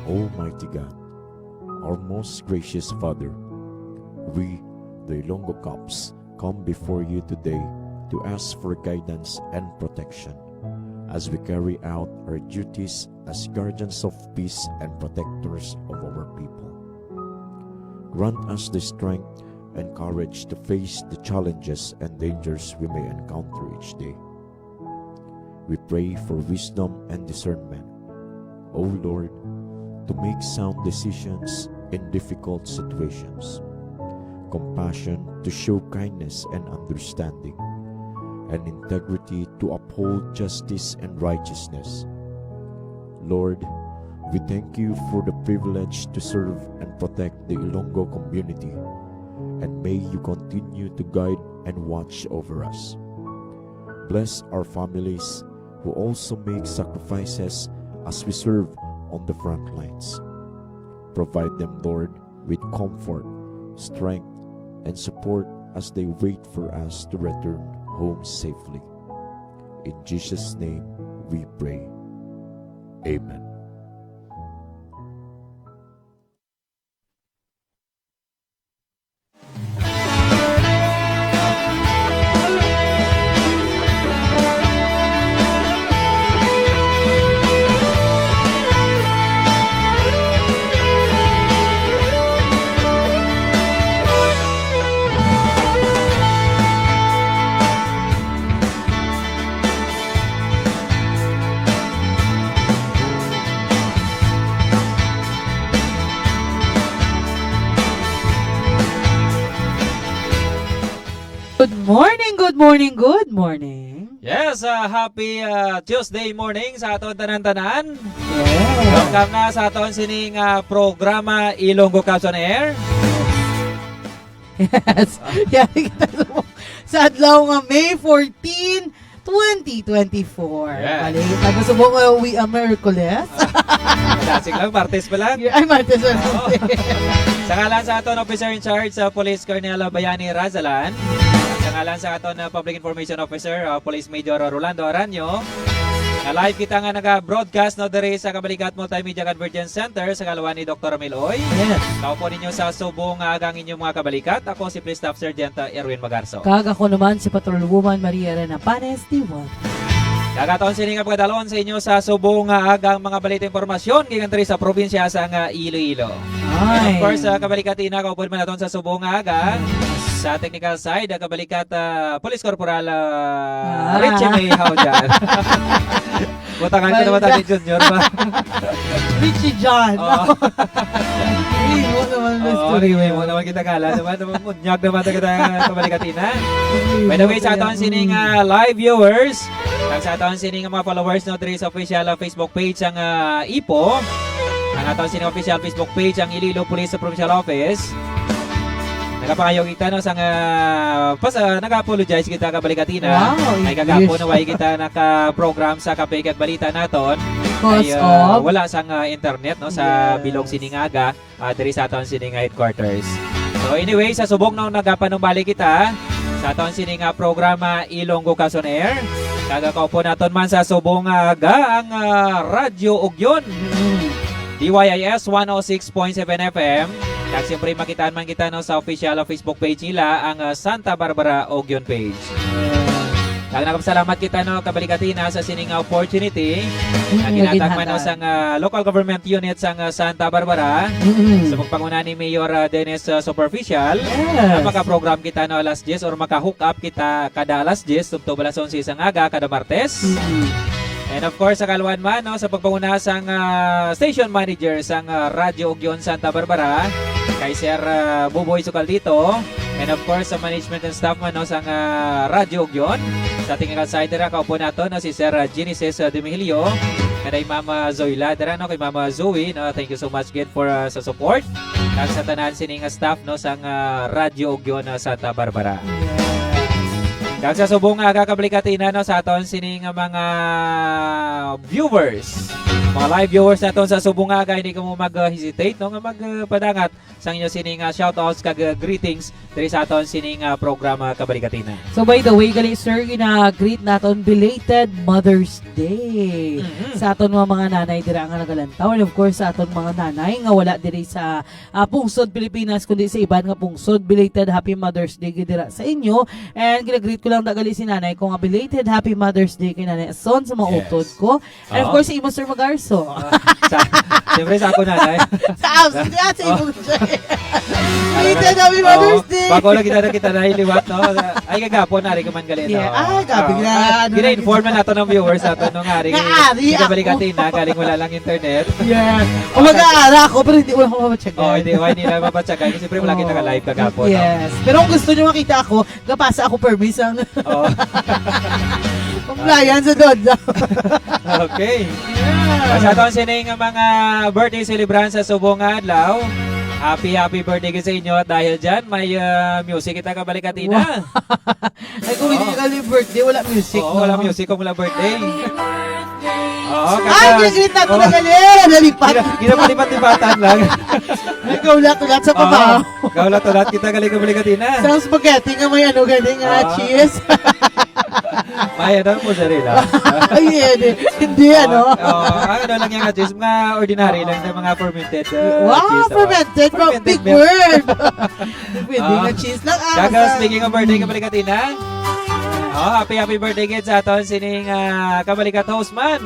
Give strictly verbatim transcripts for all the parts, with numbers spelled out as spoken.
Almighty God, our most gracious Father, we, the Ilonggo Cops, come before you today to ask for guidance and protection as we carry out our duties as guardians of peace and protectors of our people. Grant us the strength and courage to face the challenges and dangers we may encounter each day. We pray for wisdom and discernment, O Lord, to make sound decisions in difficult situations, compassion to show kindness and understanding, and integrity to uphold justice and righteousness. Lord, we thank you for the privilege to serve and protect the Ilonggo community, and may you continue to guide and watch over us. Bless our families who also make sacrifices as we serve on the front lines. Provide them, Lord, with comfort, strength, and support as they wait for us to return home safely. In Jesus' name we pray. Amen. Good morning, good morning, good morning. Yes, ah, happy, ah, Tuesday morning sa aton tanan-tanan. Yes. Welcome na sa aton sining, ah, programa Ilonggo Cops on Air. Yes. Yari kita sa, sa adlaw nga May fourteen, twenty twenty-four. Yes. Bali, taga subong nga we are Miyerkules. Dasig lang, Martes pa lang. Ay, Martes pa lang. Oo. Sa ngalan sa aton officer in charge sa Police, Colonel Bayani Razalan. Sa ngalan sa aton, uh, Public Information Officer, uh, Police Major Rolando Aranyo. Na live kita nga naga-broadcast, no, diri sa Kabalikat Multimedia Convergence Center sa ngalan ni Doktor Ramil Uy. Yes. Kaupo ninyo sa subong nga aga ang inyong mga kabalikat. Ako si Police Staff Sergeant, uh, Erwin Magarso. Kag ako naman si Patrol Woman Maria Elena Panes Tiwan. Kag aton sini nga pagkadalon sa inyo sa subong nga aga ang mga balita, impormasyon gikan diri sa probinsya sang, ah, Iloilo. Ay. And of course, ah, kabalikat ina, kaupod man naton sa subong nga aga. Yes. Sa technical side, ah, kabalikat, ah, Police Corporal, ah, Ah. Richie May Haujan. Butangan ko naman Balda. Tati Junior ba? Richie John. Oo. Ay, mo naman, Oo, Mister anyway, John. Mo naman kita kala. Naman, naman, munyag naman kita kabalikat ina. Ay, By the way, sa buti aton yan. Sining, ah, live viewers, kag sa aton sining mga followers, no, diri sa official, ah, Facebook page ang, ah, ipo. Ang aton sining official Facebook page ang Iloilo Police Provincial Office. Nagapangayo kita, no, sang, ah, pas-, ah, nag-apologize kita kabalikat ina. Wow, Ay kagapon English. Na way kita naka-program sa Kape kag Balita naton. Because Ay, ah, of? Wala sang, ah, internet, no, sa Yes. bilog sining aga, ah, diri sa aton sining headquarters. So anyway, sa subong, no, nagapanumbalik kita sa aton sining, ah, programa Ilonggo Cops on Air. Kag kaupo naton man sa subong nga aga ang, ah, Radyo Ugyon. Mm. D Y I S one oh six point seven F M. Kag siyempre, makitaan man kita, no, sa official, ah, Facebook page nila, ang, ah, Santa Barbara Ugyon page. Kag nagapasalamat kita, no, kabalikat ina sa sining, ah, opportunity Mm, na ginhatag man, no, ginhatag. Sang, ah, local government unit sang, ah, Santa Barbara. Mm-mm. Sa pagpanguna ni Mayor, ah, Dennis, ah, Superficial, Yes. na makaprogram kita, no, alas diyes or maka-hook up kita kada alas diyes tubtob alas onse sang aga kada Martes. Mm-mm. And of course, sa kaluan man, no, sa pagpanguna sang, ah, station manager sang, ah, Radyo Ugyon Santa Barbara, kay Sir, ah, Buboy Sukaldito. And of course, sa management and staff man, no, sang, ah, Radyo Ugyon. Sa technical side dira, kaupo nato, no, si Sir, ah, Genesis, ah, Demihilio. Kay Mama Zoila dira, no, kay Mama Zoe, no, thank you so much again for, ah, sa support. Kag sa tanan sining staff, no, sang, ah, Radyo Ugyon, ah, Santa Barbara. Yes. Kag sa subong nga aga, kabalikatina, no, sa aton sini nga mga viewers, mga live viewers naton sa subong nga aga, hindi kamo mag-hesitate, no, nga magpadangat sang inyo sini nga shoutouts kag, uh, greetings diri sa aton sini nga programa, kabalikatina. So, by the way, gali, sir, gina-greet naton belated Mother's Day Mhm. sa aton mga, mga nanay dira nga nagalantaw, and of course sa aton mga nanay nga wala diri sa, ah, pungsod Pilipinas, kundi sa iban nga pungsod. Belated Happy Mother's Day gid dira sa inyo. And gina-greet ko lang da gali si nanay ko nga belated Happy Mother's Day kay Nanay Ason sa mga Yes. utod ko. And of Oo. course, si imo, Sir Magarso. Ah, sa, siyempre sa ako, nanay. Sa house, hindi, ah, sa Oh. imo, sir. Belated Happy Oo. Mother's Day. Bago lang kita nakita na liwat, no? Ay, kagapon, nari ka man gali, Yeah. no? Ah, gabi Ah, na, ah, ano gina-inform lang na nato ng viewers nato, no, nga ari, Nga ari ako. Kabalikatina, galing wala lang internet. Yes. O, mag-aara ako, pero hindi, wala ko mamatyagan. Oh, hindi, wala nila mamatyagan kasi siyempre wala kita Oo. ka-live kagapon, no? Yes. Pero kung gusto nyo makita ako, gapasa ako permi sang Oo. Pamlayan sa Dodlaw. Okay. Yeah. Sa aton sini nga mga birthday celebrant sa subong nga adlaw, happy, happy birthday gid sa inyo. At dahil dyan, may, ah, music kita, kabalikatina. Wow. Ay, kung hindi Oo. ka birthday, wala music, Oo, no? wala music kung wala birthday. Oo, Ay, kaka- ginagrita ko Oo. na gali. Nalipat. Gina-, ginapalipat-lipatan lang. Ay, gaulat-ulat sa Oo. pabaw. Gaulat-ulat kita gali, kabalikatina. Sa spaghetti nga may ano gani nga Ah. cheese. May ano, mozzarella. Ay, hindi. Hindi, Ah, ano? oh, ang ano lang yan nga cheese, mga ordinary lang, yung mga fermented, uh, Wow, cheese, diba? fermented, bro. Fermented Big milk. word. Pwede Ah. nga cheese lang, ah, Kaka, basta speaking of birthday, Mm. kabalikatina. Oh, happy, happy birthday gid sa aton sining, ah, kabalikat host man.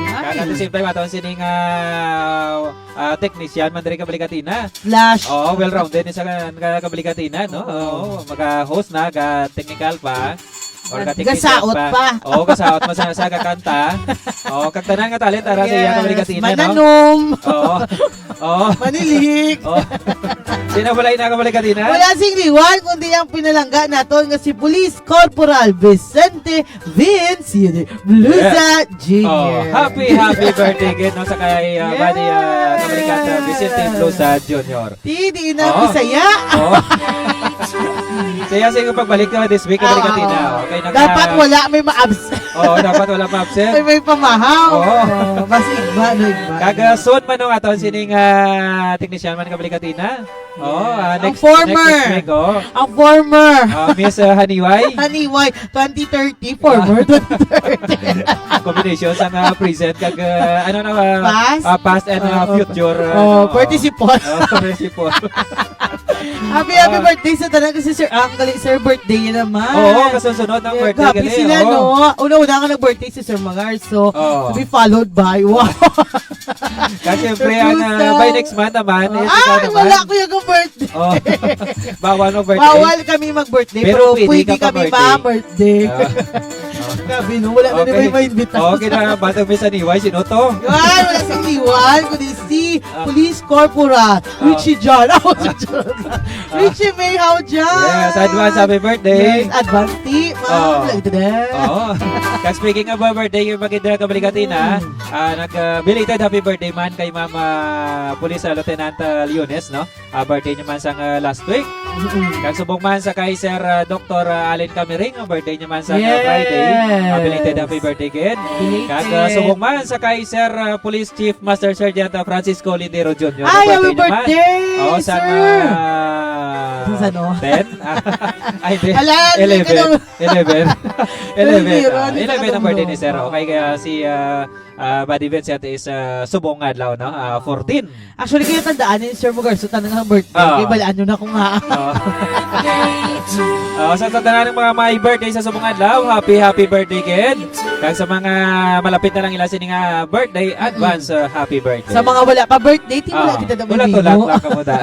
Ay. Kag at the same time, aton sining, ah, ah, technician man diri, kabalikatina. Flash. Oo, well-rounded ni sa ka-, ka-, kabalikatina, no? Oo. Oo, maka-host na, ka-technical pa. Or At ka-technician gasaot pa. pa. Oo, gasaot, masasa, kakanta. Oo, kag tanan nga talent, ara sa iya, Yes. kabalikatina, no? Mananom. Oo. Oo. Manilik. Oo. Sino pala yung nakabalikatina? Wala sing liwan, kundi ang pinalangga naton nga si Police Corporal Vicente Vince Blusa Yeah. Junior. Oh, happy, happy birthday gid, no, sa kay, uh, Yes. buddy, uh, kabalikatina, Vicente Blusa Junior. Di, di na Oh. Bisaya. Oh. Saya sa iyong pagbalik, uh, this week, Ah, kabalikatina. oo. Okay, naka- Dapat wala may ma-abs-, Oo, dapat wala ma-absent. may, may pamahaw. Oo. Oo, mas igba, no, igba. Kag, uh, soon man, no, aton sining, uh, technician man, kabalikatina. Oh, Yes. ah, Ang next, former. next, next week, oh. Ang former. Ah, Miss, ah, Haniway. Haniway, twenty thirty, former twenty thirty. Combination sa nga present kag, ah, ano na, ah, Past? ah, past and, ah, Oo. future, ah, Oh, ano, participle. oh, participle. Happy, happy Ah. birthday sa tanan kasi Sir Ang, gali, Sir, birthday niya naman. Oo, kasunod-sunod ang Yeah, birthday happy gali, sila, oo. no? Una-una nga nag-birthday si Sir Magarso. Oo. To be followed by, wow. Kasi, syempre, ang, ah, Tuesday. by next month naman, eh, Ay, ikaw naman. wala ko yung birthday. Oh. Bawal mag-birthday? Bawal kami mag-birthday, Pero pero pwede pwede ka kami pa-birthday. ma-birthday. Ah. Grabe, no? Wala na Okay. naman yung imbitahan. Okay na, batang Miss Aniway, sino to? Ay, wala si Aniway, kundi si Ah. Police Corporal Ah. Richie John. Oh, si John. Ah. Richie May, how dyan? Yes, advance happy birthday. Yes, advance ti, ma'am. Oh. Lagi na. Oo. Kag speaking of, uh, birthday, yung maganda kabalikatina, Mm. ah, nag, uh, belated happy birthday man kay Ma'am, ah, Police, ah, Lieutenant, ah, Leones, no? Ah, birthday niya man sang, ah, last week. Mm-mm. Kag subong man sa kay Sir, ah, Doktor, ah, Allen Camiring, ang birthday niya man sang, ah, Yes. Friday. Ah, belated happy birthday gid. Belated. Kag, ah, subong man sa kay Sir, ah, Police Chief Master Sergeant, ah, Francisco Lindero Junior, Ay, ang happy birthday niya man. birthday, Oo, sang, sir. ah, Sa ano? ten? Ah, ay, di. Ala, hindi Eleven. ka daw. Eleven. Eleven, Hindi, ah, hindi ka eleven ang daw birthday ni Sir. no. Okay, kaya si, ah, ah, Buddy Vincent is, ah, subong nga adlaw, no? Ah, fourteen. Actually, kaya tandaan ni Sir Mugarso, tanang ang birthday. Ah. Kaya balaan nyo na kung nga. Ah. Ah, sa tanan ng mga may birthday sa subong adlaw, happy, happy birthday, kid. Kag sa mga malapit na lang ila sini nga birthday, advance, Mm-mm. ah, happy birthday. Sa mga wala pa birthday, di wala Ah, kita na wala malino. tulat lang kamo da.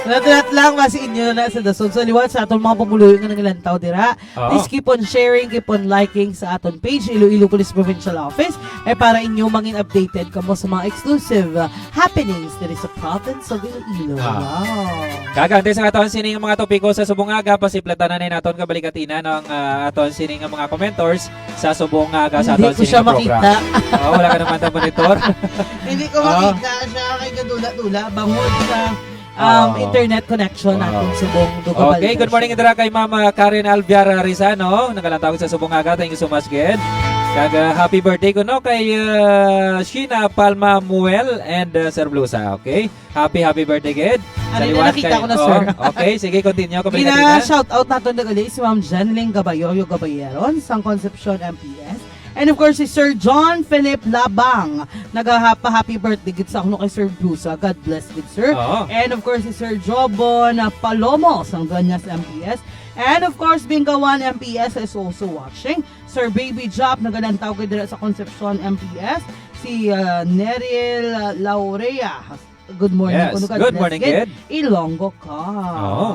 Wala tulat lang, basi inyo na sa dasog. So, liwat sa atong mga pumuluyo nga nangilantaw dira. Oo. Please keep on sharing, keep on liking sa aton page, Iloilo Police Provincial Office. Eh, para inyo mangin updated kamo sa mga exclusive, uh, happenings diri sa province of Iloilo. Ah. Wow. Kag antes nga aton sining mga topiko sa subong nga aga, pasiplatan na naton kabalikatina, no, ang, ah, aton sining mga commentors sa subong nga aga sa Hindi aton ko sining siya program. makita. Oh, wala ka naman na monitor. Hindi ko Ah. makita siya kay gadula-dula. Bangod sa um, Oo. internet connection Wow. natin subong dugang Okay, good morning dira kay Ma'am, ah, Karen Alviar Rizano. Nagalantaw sa subong aga. Thank you so much, gid. Kag, ah, happy birthday ko, no, kay, ah, Sheena Palma Muel and, ah, Sir Blusa, okay? Happy, happy birthday, gid. Sa Ano na liwat nakita kay ko na, oh, sir? okay, sige, continue. Kabay ka, Tina. Gina-shout out naton na gali si Ma'am Jenlyn Gabayoyo Gabayeron sang Concepcion M P S. And of course, si Sir John Philip Labang. Nagahapa-happy birthday gid sa kuno kay Sir Blusa. God bless gid, sir. Oo. And of course, si Sir Jobon, ah, Palomo sang Dueñas M P S. And of course, Bingawan M P S is also watching. Sir Baby Job, nagalantaw gid dira sa Concepcion M P S. Si, ah, Neril, ah, Laurea. Good morning. Yes. Kuno ka Good blessed morning, gid. Kid. Ilonggo ka. Oo.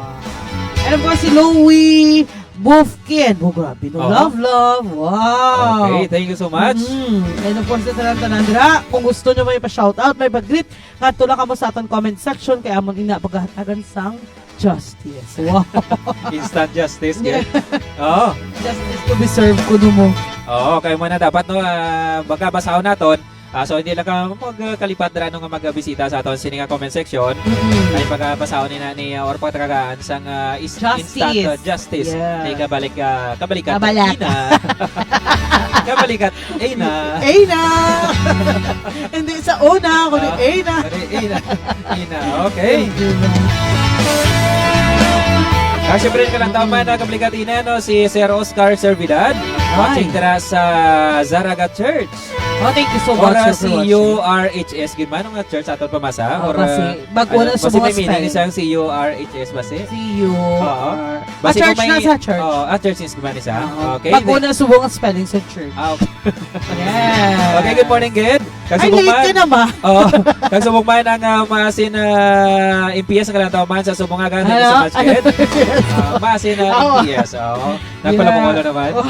And of course, si Louie Bufkin. Oh, grabe, no? Oo. Love, love. Wow. Okay, thank you so much. Mm. And of course, sa tanan-tanan dira, kung gusto nyo may pa-shoutout, may pa-greet, ngadto lang kamo sa aton comment section kay amon ina pagahatagan sang justice. Wow. Instant justice, Yeah. gid. Oo. Justice to be served, kuno mo. Oo, kay mo na dapat, no, ah, baka basahon naton. Ah, so, hindi lang ka magkalipat dira, no, nga magbisita sa aton sini nga comment section. Mm-mm. Ay pagabasahon ni na ni, ah, or pagtagaan sang, ah, is-, Justice. instant, ah, justice. Yeah. Kay kabalik, ah, kabalikat. Kabalak. Ina. Kabalikat. Ay na. Ay na. Hindi sa una, kundi Ah, ay na. kundi ay na. Ay na. Okay. Thank you, ma'am. Ah, syempre, kalantaw man, ah, kabalikat ina, no, si Sir Oscar Servidad. Hi. Watching dira sa Zaraga Church. Oh, thank you so much, Or, ah, sir, for watching. C U R H S, gid man, nga church aton pamasa? Ah, Or, basi, ah, bag-o ano, na sa basi mga may meaning spelling. isang C U R H S, basi? C U R. Oo. Ah, Basi church kung may na sa church. Oo, ah, church is gid man isa. Oo. Okay. Bag-o na subong ang spelling sa church. Ah, okay. Yes. Okay, good morning, gid. Ay, late ka na ba? Oo. Kag subong man ang, ah, masin, ah, M P S nga kalantaw man sa subong nga gani Ano? sa Ano? Basket. Ah, masin, ah, Oo. M P S, oo. Nagpalamulo Yeah. naman. Oh.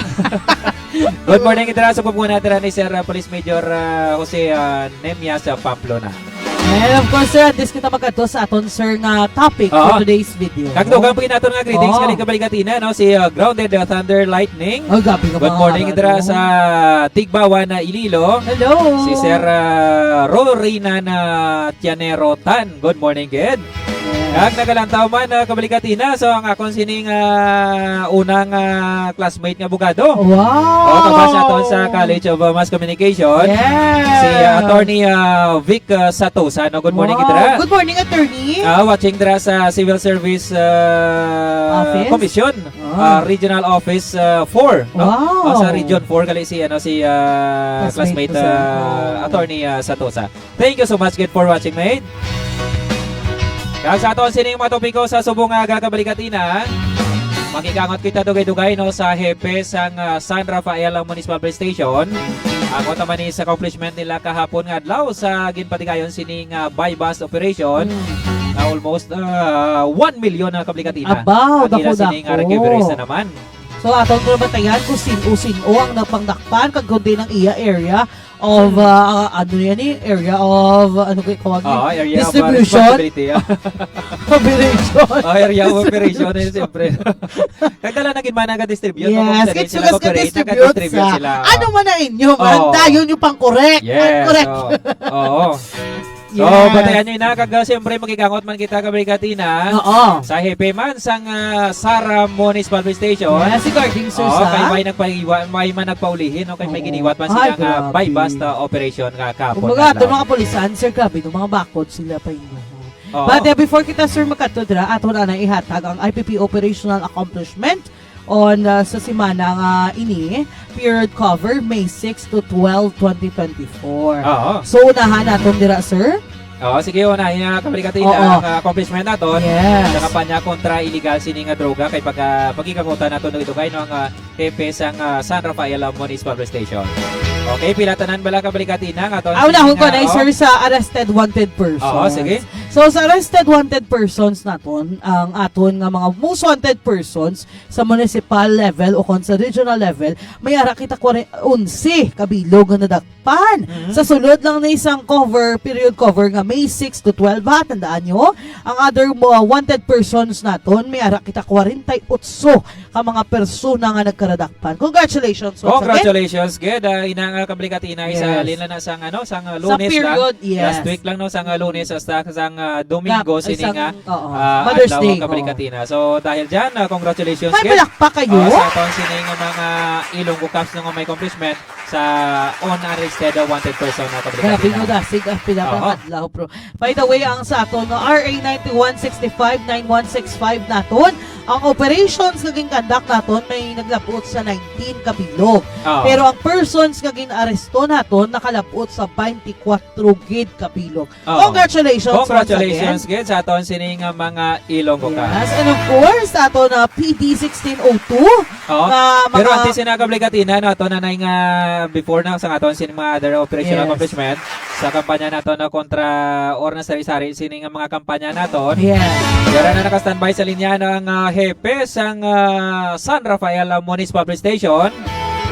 Good morning, itra sa pagmuna tira ni Sir, ah, Police Major, ah, Jose, ah, Nemia sa Pamplona. And of course, sir, at this kita magkadto sa aton, sir, nga topic for Oo. today's video. Kag dugang pa naton nga greetings Oo. galing kabalikat ina, no? Si, ah, Grounded, ah, Thunder Lightning. Oh, grabe ka Good mga morning, karado. itra sa Tigbawan na Iloilo. Hello. Si Sir, ah, Rorina na Tianero Tan. Good morning, gid. Yes. Kag nagalantaw man, ah, kabalikat ina. So, ang akon sining, ah, unang, ah, classmate nga abogado. Wow. O, kabasa aton sa College of, ah, Mass Communication. Yes. Si, ah, Attorney, ah, Vic, ah, Satosa. No? Good morning, Wow. Idra. Good morning, Attorney. Ah, watching dira sa Civil Service, ah, Office? Commission, Ah. ah, Regional Office, ah, four, no? Wow. Ah, sa Region four, gali si, ano, si, ah, Classmate classmate, ko sa ah, Attorney, ah, Satosa. Thank you so much, gid, for watching, mate. Kag sa aton sining mga topiko sa subong nga gagabalikat ina, makikangot kita dugay-dugay, no, sa hepe sang, ah, San Rafael Municipal Police Station. Ang naman ni sa accomplishment nila kahapon nga adlaw sa ginpatigayon sining, ah, buy-bust operation, Mm. na almost, ah, one million na kabalikat ina. Abaw, ang ila dako-dako. sining, ah, recoveries na naman. So, aton ko naman tayan kung sin-o-sin-o ang napangdakpan kag kundi ng iya area of, Hmm. ah, ano yan eh? Area of, ano kay tawag ni? Oo, area of, ah, Distribution? responsibility, ah. Operation. Oh, area of operation, eh, siyempre. Kagdala na gid man nag-distribute, Yes, no? Kung sa kits sila sugas ka operate, distribute nag-distribute sa sila. Ano man na inyo, man? Oo. Dayon yung pang-correct. Yes, Pang-correct. oo. Oo. So, Yes. batayan nyo na, kag, ah, siyempre, makikangot man kita, kabalikat ina. Oo. Sa hepe man, sang, ah, Sara Municipal Police Station. Yes, si Guarding, sir, Oo, sa? kay may nagpaiwa-, may man nagpaulihin, no? Kay may Oo. giniwat man Ay, sila nga grabe. buy-bust, ah, operation nga kahapon Kumbaga, nga ito adlaw. mga kapulisan, sir, grabe, no? Mga bakod sila pa inyo. Oo. But, uh, before kita, sir, makadto dira, ato na na ihatag ang I P P operational accomplishment on, uh, sa semana nga ini, period cover, May six to twelve, twenty twenty-four. Oo. So, unahan naton dira, sir. Oo, sige, unahin na, kabalikat ina, Oo. ang, uh, accomplishment naton Yes. sa kampanya kontra illegal sini nga droga kay pag, uh, pagkikakutan naton dugay-dugay, no, ang, uh, hepe sang, ah, San Rafael, ah, Municipal Police Station. Okay, pila tanan bala kabalikat ina nga aton Ah, unahon ko na, oh. sir, sa arrested wanted persons. Oo, sige. So, sa arrested wanted persons naton, ang aton nga mga most wanted persons sa municipal level o kon sa regional level, may ara kita kware-, onse ka bilog nga nadakpan. Mhm. Sa sulod lang ni sang cover, period cover nga May six to twelve, ha, tandaan nyo, ang other mo, wanted persons naton, may ara kita kwarenta y otso ka mga persona nga nagkaradakpan. Congratulations once again. Congratulations, gid. Ah, ina nga kabalikat ina, isa Yes. halin lang na sang, ano, sang, ah, Sa Lunes lang. period, yes. Last week lang, no, sang, ah, Lunes hasta sang, ah, Domingo, Gap-, sini isang, nga, oo, ah, Mother's adlaw, Day, oo. Kabalikatina. So, dahil dyan, ah, congratulations, May gid. Palakpak kayo? Ah, sa aton sini nga mga Ilonggo Cops nga may accomplishment sa unarrested wanted person, mga kabalikatina. Grabe, no, dasig ang pila ka Oo. adlaw, bro. By the way, ang sa aton nga R A ninety-one sixty-five, nine one six five naton, ang operations nga gin-conduct naton may naglabot sa nineteen ka bilog. Oo. Pero ang persons nga gin-aresto naton nakalabot sa twenty-four gid ka bilog. Oo. Congratulations once Congratulations again. gid sa aton sini nga mga Ilonggo Cops. Yes, and of course, sa aton na P D sixteen oh two, Oo. nga Pero mga antes na, kabalikatina, no, ato na nay nga before na sa aton sini mga other operational Yes. accomplishment sa kampanya nato na kontra or na sari-sari sini nga mga kampanya naton. Yes. Yara na naka-standby sa linya ang, ah, hepe sang, ah, San Rafael, ah, Municipal Police Station.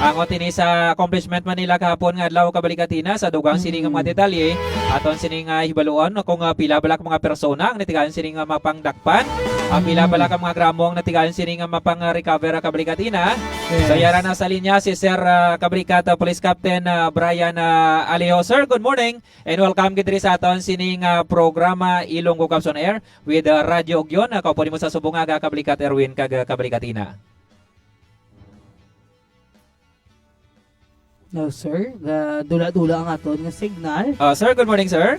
Ang otini sa accomplishment man nila kahapon nga adlaw, kabalikatina, sa dugang sini nga mga Mm. detalye, aton sini nga hibaluon kung, ah, pila bala ka mga persona ang natigayon sini nga mapangdakpan, ang pila bala ka mga gramo ang natigayon sini nga mapang-recover, ah, kabalikatina. Yes. So, yara na sa linya si Sir, ah, Kabrikat, ah, Police Captain, ah, Brian, ah, Alejo. Sir, good morning and welcome gid diri sa aton sining, ah, programa Ilonggo Cops on Air with, ah, Radyo Ugyon. Ah, kaupo nimo sa subong nga aga, Kabrikat Erwin kag, ah, Kabrikatina. No, sir. Ga-, dula-dula ang aton nga signal. Ah, sir, good morning, sir.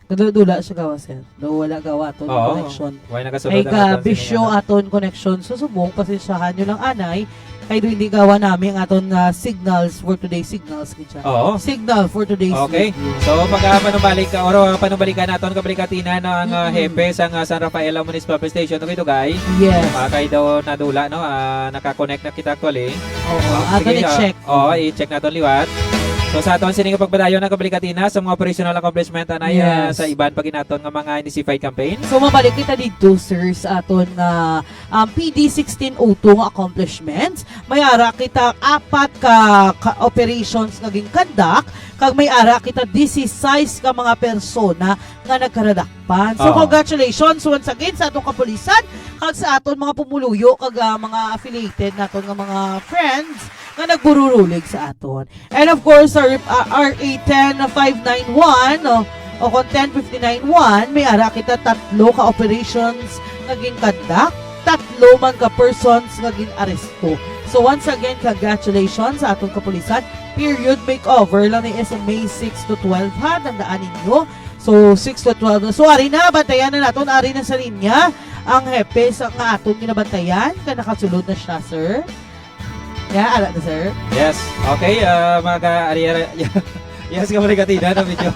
Dula-dula siya gawa, sir. Daw wala gawa aton Oo. connection. Wala nakasulod Ay ang aton kabisyo signal. aton connection. So, subong, pasensyahan nyo lang, anay. Kay do hindi gawa nami ang aton nga signals for today's signals, gid siya. Oo. Signal for today's Okay. video. So, pagka panumbalik ka, or, uh, panumbalikan naton, kabalikatina, no, ang, uh, Mm-mm. hepe sang, uh, San Rafael Municipal Police Station, okay, Dugay? Yes. Ah, kay daw nadula, no? Ah, naka-connect na kita, actually. Oo, Ah, aton sige, ah, i-check. oo, i-check naton liwat. So, sa aton sining pagpadayon, ang kabalikatina sa mga operational accomplishment, anay, ah, Yes. sa iban pa ginaton nga mga intensified campaign. So, mabalik kita dito, sir, sa aton nga, um, P D sixteen oh two nga accomplishments. May ara kita apat ka, ka operations nga gin-conduct, kag may ara kita disisais ka mga persona nga nagkaradakpan. So, Oo. congratulations once again sa atong kapulisan kag sa aton mga pumuluyo kag, ah, mga affiliated naton nga mga friends nga nagbururulig sa aton. And of course, sa rep-, ah, R A ten five nine one, o, o kung ten fifty-nine one, may ara kita tatlo ka operations nga gin-conduct, tatlo man ka persons nga gin-aresto. So once again, congratulations sa atong kapulisan. Period makeover lang ni S M A six to twelve, ha, tandaan ninyo. So, six to twelve na. So, ari na, bantayan na naton, ari na sa linya ang hepe sa nga aton ginabantayan. Ka nakasulod na siya, sir. Yeah, ala na, sir. Yes. Okay, ah, mga ka-, ari, ari, yes, kabalikatina, no, medyo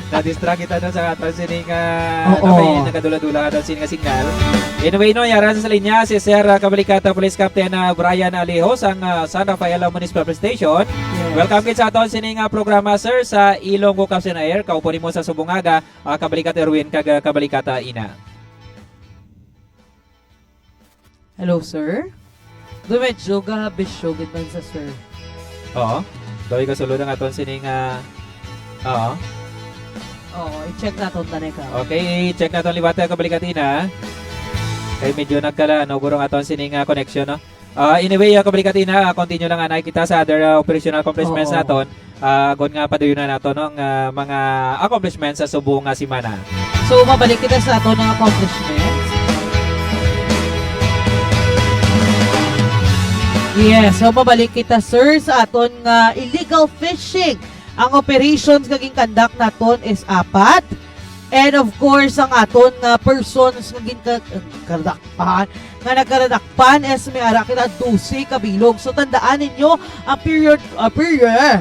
na-distract kita, no, sa aton sining, ah, Oo. ano ba yun, nagadula-dula aton sining signal. Anyway, no, yara sa linya si Sir, ah, Kabalikata Police Captain, ah, Brian Alejos, ang, ah, San Rafael Municipal Police Station. Yes. Welcome gid sa aton sining, ah, programa, sir, sa Ilonggo Cops on Air. Kaupo nimo sa subong nga aga, ah, Kabalikat Erwin kag, ah, Kabalikata Ina. Hello, sir. Do medyo gabisyo gid man sa sir. Oo. Daw ikasulod ang aton sining, ah, oo. Oo, i-check naton tanay ka. Okay, i-check naton liwat, ah, Kabalikata Ina. Kay medyo nagkala, no, guro ang aton sining, ah, connection, no? Ah, anyway, ah, Kabalikata Ina, ah, continue lang anay kita sa other, ah, operational accomplishments Oo. naton. Ah, agod nga padayunan nato, no, ang, ah, mga accomplishments sa subong nga semana. So, mabalik kita sa aton nga accomplishments. Yes, so mabalik kita, sir, sa aton nga illegal fishing. Ang operations nga gin-conduct naton is apat. And of course, ang aton nga persons nga ginka-, karadakpan, nga nagkaradakpan is may ara kita dose ka bilog. So, tandaan ninyo, ang period, ah, period.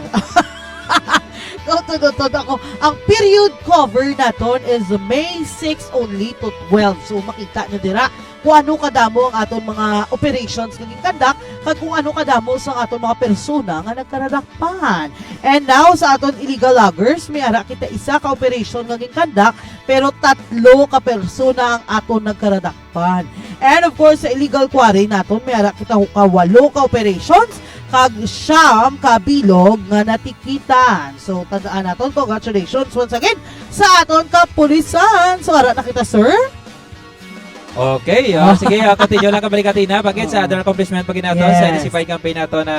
Kautod-utod ako. Ang period cover naton is May six only to twelve. So, makita nyo dira kung ano kadamo ang aton mga operations nga gin-conduct, kag kung ano kadamo sa aton mga persona nga nagkaradakpan. And now, sa aton illegal loggers, may ara kita isa ka operation nga gin-conduct, pero tatlo ka persona ang aton nagkaradakpan. And of course, sa illegal quarry naton, may ara kita ka walo ka operations, kag siyam ka bilog nga natikitan. So, tandaan naton, congratulations once again sa aton kapulisan. So, ara na kita, sir. Okay, oh, sige, ah, continue lang, Kabalikatina. Bakit sa Oo. other accomplishment pa ginato sa Yes. N S C five campaign nato na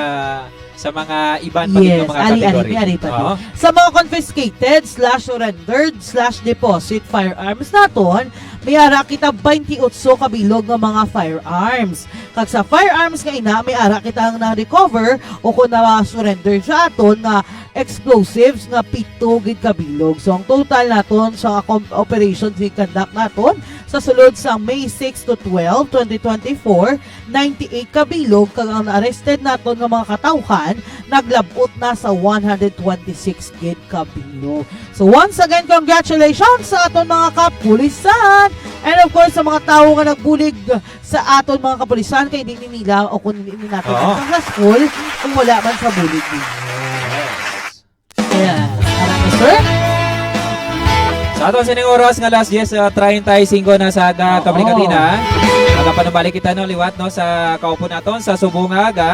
sa mga iban pa gid Yes, nga mga ari, ari, category? ari pa gid. Oo. Sa mga confiscated slash surrendered slash deposit firearms naton, may ara kita twenty-eight ka bilog nga mga firearms. Kag sa firearms nga ina, may ara kita ang na-recover o kung na-surrender sa aton nga explosives nga pito gid ka bilog. So, ang total naton sa com-, operations nga conduct naton sa sulod sa May six to twelve, twenty twenty-four, ninety-eight ka bilog, kag ang na-arrested naton nga mga katawhan naglab-ot na sa one hundred twenty-six gid ka bilog. So, once again, congratulations sa aton mga kapulisan. And of course, sa mga tawo nga nagbulig sa aton mga kapulisan, kay di ni nila o kung di ni nato Oo. successful kung wala man sa bulig ninyo. Yes. Ayan. Tama, sir? Sa aton sining oras nga alas diyes, ah, treinta y cinco na sa aga, Oo. Kabalikatina. Nakapanumalik kita, no, liwat, no, sa kaupo naton sa subong nga aga.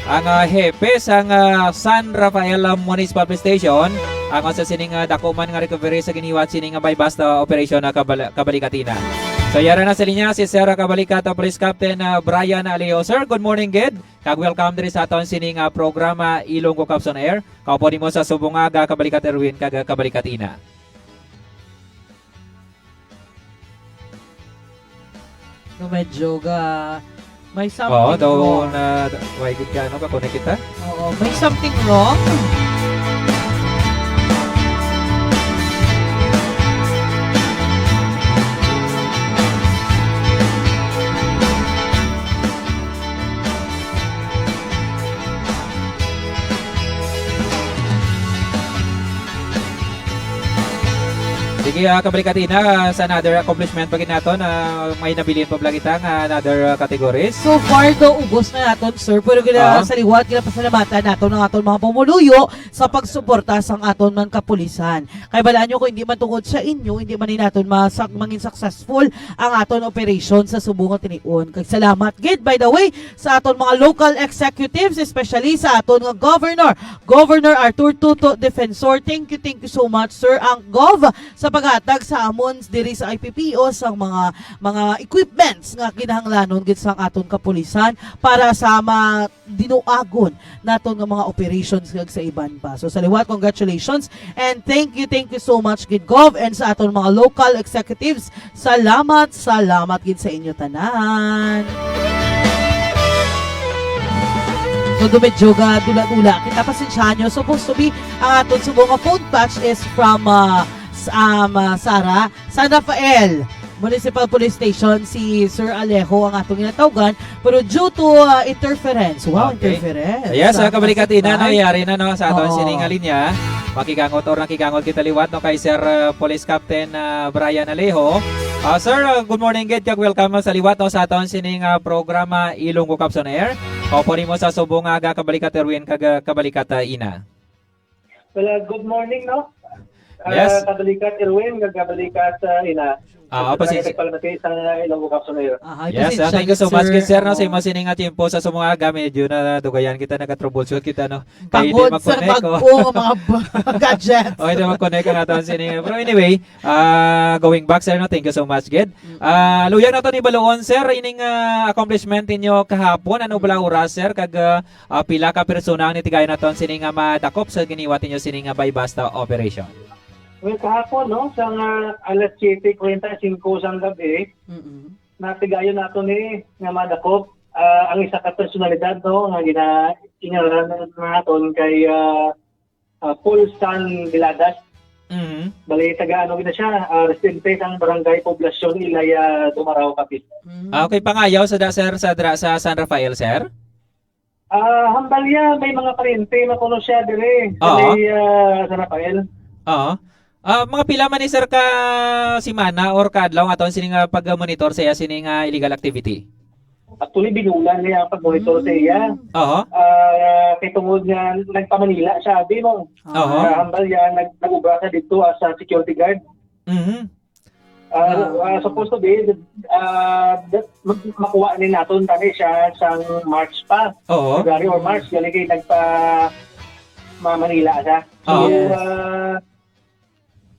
Ang, ah, hepe sang, ah, San Rafael, ah, Municipal Police Station, ang sa sining, ah, dako man nga recovery sa ginhiwat sining, ah, buy-bust, ah, operation na Kabal-, Kabalikatina. So, yara na sa linya si Sir Kabalikat, ah, Police Captain, ah, Brian Alejo. Sir, good morning, gid. Kag welcome diri sa aton sining, ah, programa, Ilonggo Cops on Air. Kaupo nimo sa subong nga aga, Kabalikat Erwin, kag, ah, Kabalikat Ina. No, medyo ga-, may Oo, something daw wrong. na, why gid ka, ano, ka-connect kita? Oo, may something wrong. Sige, ah, Kabalikatina, sa another accomplishment pa gid nato na may nabilin pa bala kita nga another, ah, categories. So far, do, ubos na naton, sir. Pero gina-, Ah. sa liwat, ginapasalamatan naton ang aton mga pumuluyo sa pagsuporta sang aton man kapulisan. Kay balaan nyo, kung hindi man tungod sa inyo, hindi man ni naton masak-, mangin successful ang aton operation sa subong nga tinion. Kag salamat gid, by the way, sa aton mga local executives, especially sa aton nga governor, Governor Arthur Toto Defensor. Thank you, thank you so much, sir, ang Gov, sa paghatag sa amon diri sa I P P O sang mga, mga equipments nga kinahanglanon gid sang aton kapulisan para sa ma-, dinuagon naton nga mga operations kag sa iban pa. So, sa liwat, congratulations and thank you, thank you so much gid, Gov, and sa aton mga local executives. Salamat, salamat gid sa inyo tanan. So, do medyo ga dula-dula kita, pasensyahan nyo. Supposed to be, ang aton subong nga phone patch is from, ah, s-, um, ah, Sara, San Rafael Municipal Police Station, si Sir Alejo ang atong ginatawgan, pero due to, ah, interference. Wow, Okay. interference. Yes, ah, ah, Kabalikatina, no, Pasensya. yari na, no, sa aton Oo. sining nga linya. Makigangot or nakigangot kita liwat, no, kay Sir, ah, Police Captain, ah, Brian Alejo. Ah, sir, ah, good morning gid, kag welcome sa liwat, no, sa aton sining, ah, programa Ilonggo Cops on Air. Kaupo nimo sa subong nga aga, Kabalikat Erwin, kag, ah, Kabalikat, ah, Ina. Well, ah, good morning, no? Ah, Yes. Kabalikat Erwin, kag Kabalikat, ah, Ina. Ah, Sa opo, si- nagpalamati sa Ilonggo Cops on Air. Ah, ay, Yes, ah, pasensya thank you na, so much, sir. Kid sir, no, sa Oo. imo sining nga tiyempo sa subong nga aga, medyo na dugayan kita, naga-troubleshoot kita, no? Kay di Tungod sa mag-connect, oh. bag-o nga mga b-, gadgets. Oh, di mag-connect ang aton sini. Pero anyway, ah, going back, sir, no, thank you so much, gid. Mm. Ah, luyag naton ibaluon, sir, ining, ah, accomplishment ninyo kahapon. Ano bala Mm. oras, sir? Kag, ah, ah, pila ka persona ang nitigayon naton sini nga madakop sa giniwat ninyo sini nga buy-bust operation? Well, kahapon, no, sa nga alas siyete kuwarenta y singko sang gabi, Mm-mm. natigayon nato ni nga madakop, ah, ang isa ka personalidad, no, nga gina-, ingaranan naton kay, ah, ah, Paul Stan Viladas. Mhm. Bali, taga ano gina siya, ah, residente sang barangay Poblacion Ilaya, Dumarao, Capiz. Mm. Ah, okay, pangayaw sa da-, sir, sa dra-, sa San Rafael, sir? Ah, hambal niya, may mga paryente na kuno siya dire sa Oo. may, ah, San Rafael. Oo. Ah, mga pila man ni, sir, ka semana or ka adlaw nga aton sini nga pag-monitor sa iya sini nga illegal activity? Actually, binulan niya ang pag-monitor sa iya. Mm. Oo. Ah, kay tungod nga nagpa-Manila siya, abi mo. Oo. Ah, hambal niya, nag-, nag-ubra siya dito as a security guard. Mhm. Ah, Ah. ah, supposed to be, ah, that, mag-, makuha ni naton tani siya sang March pa. Oo. February or March, gali kay nagpa-, ma-, Manila siya. So, Oo. ah,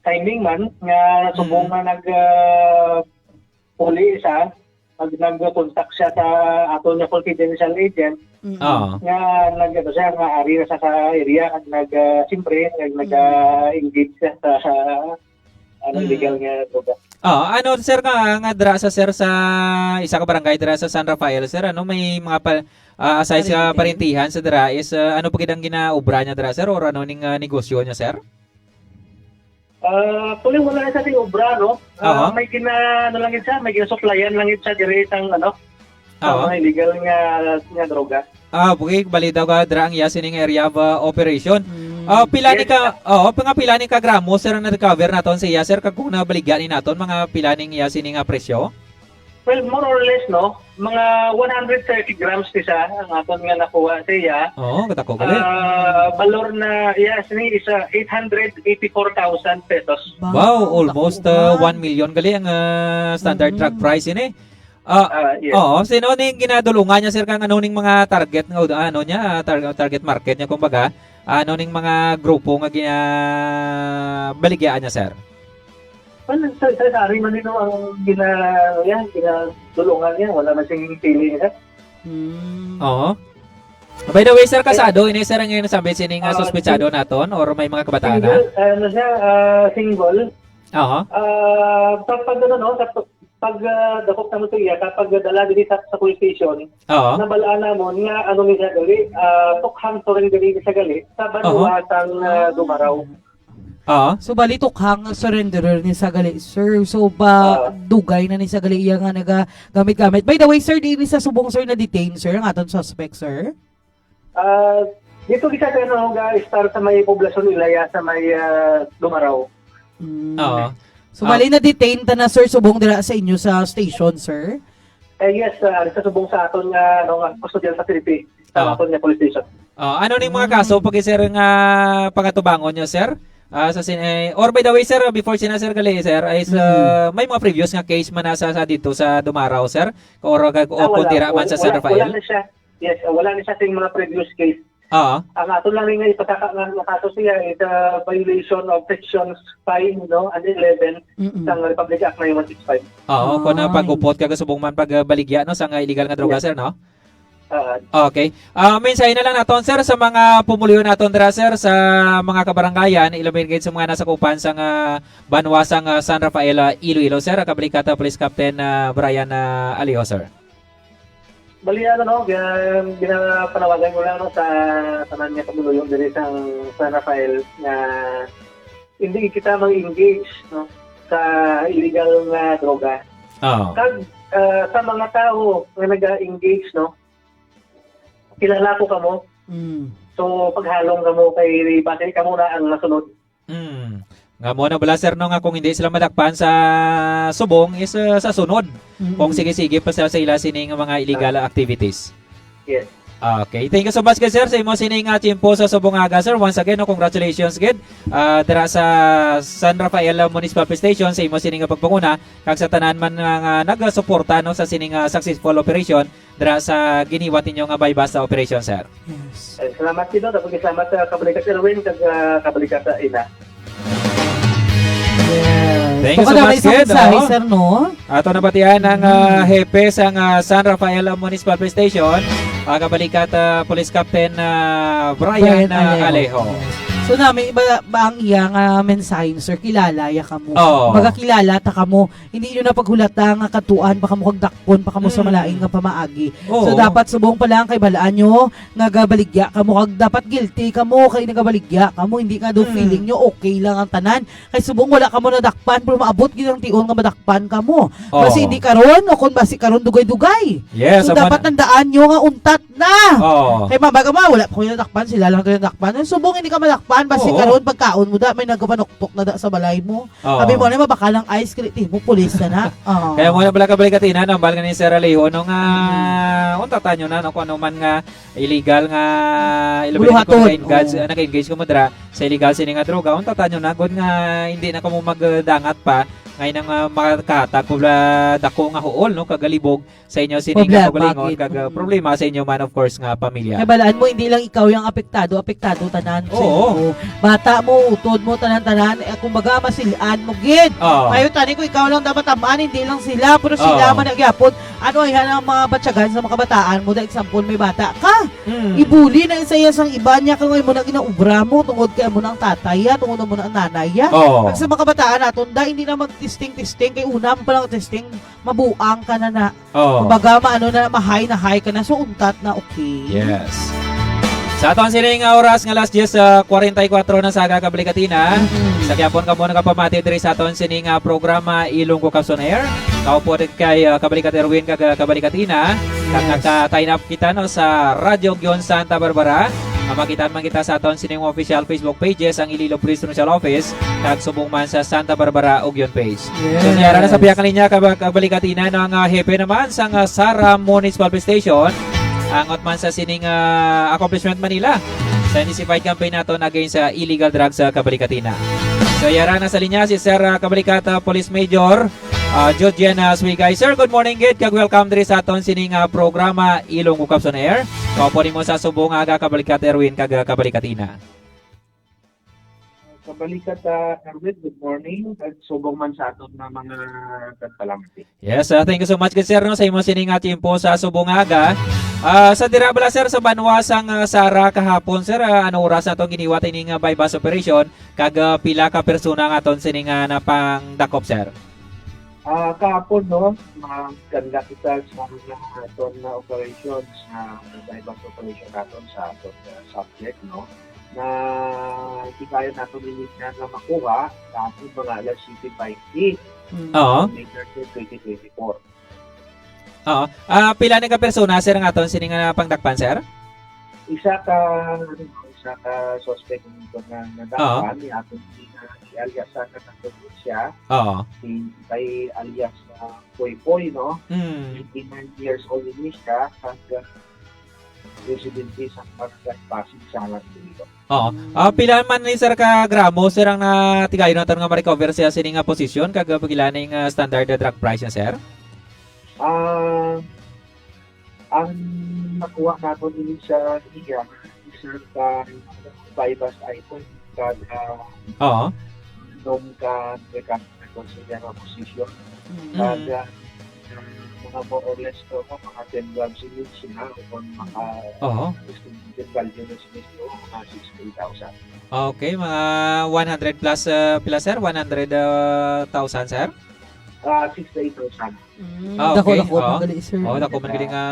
timing man, nga subong Mm. nga nag, ah, Uli siya, pag nag-contact siya sa aton nga confidential agent, Mm. Oo. nga nag-, ano siya, nga ari na sa, sa area, kag nag, ah, siyempre, nag, Mm. nag-engage siya sa, sa, ano, Mm. illegal nga droga. Oo, ano, sir, nga, nga dira sa, sir, sa isa ka barangay dira sa San Rafael, sir, ano, may mga pa-, ah, aside sa Parintihan. Parintihan sa dira is, ah, ano pa gid ang ginaobra niya dira, sir, or ano ning, ah, negosyo niya, sir? Ah, actually, wala na siya sing obra, no? Ah, Aha. may gina-, ano lang yun siya, may ginasuplayan lang yun siya diri sang, ano, sa Aha. mga illegal nga, nga droga. Ah, okay. Bali daw ka dira ang iya sining area of, ah, operation. Mm. Ah, pila ni Yes. ka, oo, mga pila ni ka gramo, sir, ang na-recover naton sa iya, sir, kag kung nabaligya ni naton, mga pila ning iya sini nga presyo? Well, more or less, no? Mga one hundred thirty grams ni siya ang aton nga nakuha sa iya. Oo, kadako gali. Ah, balor na, yes, ni isa, eight hundred eighty-four thousand pesos. Ba, Wow, almost, dako uh, ba? one million gali ang, uh, standard drug Mm. price ini. Ah, Ah, yes. Oo, sino ni ginadulungan niya, sir, kang ano ning mga target nga, ano niya, tar-, target market niya, kumbaga, ano ning mga grupo nga gina-, baligyaan niya, sir? Well, sa, sa, sa ari man nino ang gina-, yan, ginadulungan niya, wala man sing pili niya. Hmm. Oo. By the way, sir, Eh, kasado ini, sir, ang ginasambit sining, ah, ah, suspetsado sing-, naton or may mga kabataan na? Single, ano siya, ah, single. Oo. Ah, sa pag, ano, no, sa p-, pag, ah, dakop naman sa iya, kapag dala diri sa, sa police station, Oo. nabalaan namon nga, ano ni siya gali, ah, tukhang surrender ni siya gali sa banwa Oo. sang, ah, Dumaraw. Ah. So, bali, tukhang surrenderer ni sa gali, sir. So, ba, Ah. dugay na ni sa gali iya nga naga-, gamit-gamit. By the way, sir, di ni sa subong, sir, na-detain, sir, ang aton suspect, sir? Ah, dito kita sa, ano, ga-start sa may poblasyon Ilaya, sa may, ah, Dumaraw. Mm. Oo. So, Ah. bali, na-detain ta na, sir, subong dira sa inyo sa station, sir? Eh, yes, ah, sa subong sa aton nga, ano, nga custodial facility, sa Ah. aton nga police station. Ah, ano ning mga Mm. kaso pag, sir, nga pangatubangon nyo, sir? Ah, sa sin-, eh, or by the way, sir, before sina, sir, gali, sir, is, Mm. ah, may mga previous nga case man na sa, sa dito sa Dumaraw, sir? Or kag Ah, upod wala. dira man Wal-, sa San wala, wala Rafael? na siya. Yes, ah, wala na siya sa mga previous case. Oo. Ang ato lang nga ipasaka nga, nga kaso siya is, ah, violation of sections five, no, and eleven Mm-mm. sang Republic Act nine one six five. Oo, kung na Ay. pag-upod kag subong man pag, ah, baligya, no, sa nga illegal nga droga, Yes. sir, no? Ah. Okay. Ah, mensahe na lang naton, sir, sa mga pumuluyo naton dira, sir, sa mga kabarangayan, ilabi gid sa mga nasakupan sa nga banwa sa nga San Rafael, ah, Iloilo, sir, ang kabalikata Police Captain, ah, Brian, ah, Alejo, sir. Bali, ano, no, gina-, ginapanawagan ko lang, no, sa tanan nga pumuluyo diri sa San Rafael nga hindi kita mag-engage, no, sa illegal nga droga. Oo. Kag, ah, sa mga tawo nga naga-engage, no, kilala ko kamo. Mm. So, paghalong kamo kay basi kamo na ang nasunod. Mm. Nga mo na bala, sir, no, nga kung hindi sila madakpan sa subong is, uh, sa sunod. Mm. Kung sige-sige pa sila sa ila sining mga illegal Ah. activities. Yes. Okay. Thank you so much, sir, sa imo sining, uh, tiyempo sa subong aga, sir. Once again, no, congratulations gid, uh, dira sa San Rafael Municipal Police Station sa imo sining pagpanguna kag sa tanan man nga, nga nagasuporta, no, sa sining, uh, successful operation dira sa giniwat ninyo nga buy-bust operation, sir. Yes. Eh, salamat gid, no? Dapat salamat sa Kabalikat Erwin kag, ah, Kabalikat sa Ina. Yes. Thank you so much, Ken, sir, no? Ato nabatian ang, ah, hepe sang, ah, San Rafael Municipal Police Station, ah, Kabalikat, ah, Police Captain, ah, Brian, Brian ah, Alejo. Alejo. Yes. So, nami, ba, ba ang iyang, ah, mensahe, sir? Kilala ya kamo. Oo. Magakilala ta kamo. Hindi nyo na paghulata nga katuan pa kamo kag dakpon pa kamo sa Mm. malain nga pamaagi. Oo. So, dapat subong pa lang kay balaan nyo nga gabaligya kamo kag dapat guilty kamo kay nagabaligya kamo. Hindi nga daw Mm. feeling nyo okay lang ang tanan. Kay subong wala kamo nadakpan, pero maabot gyud ang tion nga madakpan kamo. Oo. Basi hindi karon, o kung basi karon dugay-dugay. Yes, So, amo dapat na. tandaan nyo nga untat na. Oo. Kay mabaga mo, wala pa ko nadakpan, sila lang to nadakpan. Subong hindi ka madakpan, basi Oo. karon pagkaon mo da, may nagapanuktok na da sa balay mo. Oo. Abi mo na, mabakal ang ice cream, mo pulis na na. Oo. Kaya mo na pala kabalik katina, nambal nga ni Sir Alejo, no, nga, Mm. unta tanyo na, no, kung ano man nga illegal nga, ilabi na Buluhaton, kung nag-engage, oo. ah, nag-engage ka mo dira sa illegal sini nga droga, unta tanyo na, good nga hindi na kamo magdangat pa, Ay nang, ah, makahatag po la dako nga huol, no, kagalibog sa inyo sini nga Problema, kaugalingon gid. kag, ah, Mm. problema sa inyo man, of course, nga pamilya. Kay balaan mo, hindi lang ikaw yung apektado, apektado tanan sa Oo. inyo. Bata mo, utod mo, tanan-tanan, eh, kumbaga, masilan mo gid. Oo. Mayo tani kung ikaw lang dapat tamaan, hindi lang sila, pero sila Oo. man nagyapon. Ano, ay, ang mga batyagan sa mga kabataan mo, da example, may bata ka. Mm. Ibuli na sa iya sang iba niya kung imo na ginaubra mo, tungod kay amo na ang tatay ya, tungod amo na ang nanay ya. Oo. Kag sa mga kabataan naton, da, hindi na mag-testing-testing, kay una mo pa lang testing, mabuang ka na na. Oo. Kumbaga, maano na, mahay na hay ka na. So, untat na, okay. Yes. Sa aton sining, ah, oras nga alas diyes, ah, kwarenta y kuwatro na sa aga, Kabalikatina. Mm-mm. Sa gihapon kamo nakapamati diri sa aton sining, ah, programa, Ilonggo Caps on Air. Kaupod kay, ah, Kabalikat Erwin kag, ah, Kabalikat Ina. Kag Yes. naka-tie up kita, no, sa Radyo Ugyon Santa Barbara. Nga makita man kita sa aton sining official Facebook pages, ang Iloilo Police Provincial Office, kag subong man sa Santa Barbara Ugyon page. So, Yes. niya na sa pihak nga linya, kab-, Kabalikat Ina, no, ang, ah, hepe naman sang, ah, Sara Municipal Police Station, angot man sa sining, ah, accomplishment man nila sa intensified campaign naton against sa illegal drugs sa Kabalikat Ina. So, yara na sa linya si Sir, ah, Kabalikat, ah, Police Major, ah, Jodian, ah, Swigay. Sir, good morning gid, kag welcome diri sa aton sining, ah, programa, Ilonggo Caps on Air. Kaupod nimo sa subong nga aga, Kabalikat Erwin, kag, ah, Kabalikat Ina. Kabalikat, ah, Erwin, good morning. Kag subong man sa aton nga mga tagpalamati. Yes, ah, thank you so much, good sir, no, sa imo sining nga tiyempo sa subong nga aga. Ah, sa dira bala, sir, sa banwa sang, ah, Sara kahapon, sir, ah, ano oras naton giniwat ining, ah, buy-bust operation, kag, ah, pila ka persona ang aton sining, ah, napangdakop, sir? Ah, kahapon, no, mag-conduct kita sa mga aton nga operations, nga buy-bust operation naton sa aton, ah, subject, no, na gibayan naton ini nga makuha sa aton mga alas siyete twenty, Mm. Oo. May thirty, twenty twenty-four. Oo. Ah, pila ni ka persona, sir, ang aton sini nga pangdakpan, sir? Isa ka, ano, isa ka suspect nga, nga Oo. nadakpan, ni aton si, ah, si alias sa katapos siya. Oo. Si, kay alias, ah, Poy Poy, no? Mm. Twenty-nine years old ini siya, kag, ah, residente sa Barangay Pasig, Sarat, Iloilo. Oo. Mm. Ah, pila man ni, sir, ka gramo, sir, ang natigayon naton nga ma-recover siya sini nga posisyon, kag, ah, pila ning, ah, standard, ah, drug price niya, sir? Ah, ang nakuha naton ini sa iya, isa ka buy-bust item, kag, ah, Oo. nung ka, ka, ka, sa iya nga posisyon. Mm. Kag, ah, mga more or less to, no, mga ten grams each, ha, o kung mga Oo. estimated value na sila, mga sixty thousand. Okay, mga one hundred plus, ah, pila, sir? One hundred, ah, thousand, sir? Ah, sixty-eight thousand. Mm, Ah, okay. dako-dako Oo. man gali, sir. Oh, dako man gali nga,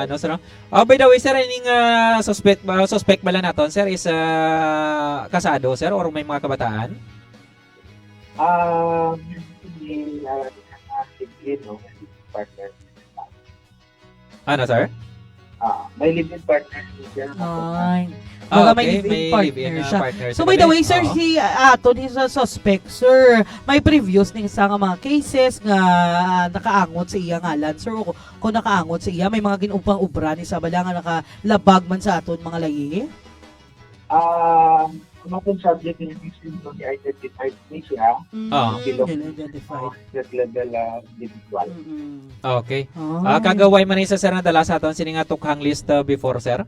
ano, sir, no? Ah, by the way, sir, ining, ah, suspect, ah, suspect bala naton, sir, is, ah, kasado, sir, or may mga kabataan? Ah, may, ah, live-in, no? Partner. Ano, sir? Ah, may live-in partner siya. Ay. Ah, Baka may okay, live-in may partner live-in, ah, siya. partner So, siya by the pala. way, sir, Oo. si, ah, aton is a suspect, sir. May previous ning isa nga mga cases nga, ah, nakaangot sa iya ngalan, sir, o kung nakaangot sa iya, may mga gin-, pang-ubra ni sa bala nga nakalabag man sa aton mga layi? Ah, ang aton subject nga ni Sindo, ni-identify ni siya. Mm, Ah. Bilog. Identified. Street level, ah, individual. Mm-mm. Okay. Ah. Ah, kag way man ni sa, sir, nadala sa aton sini nga tukhang list, ah, before, sir?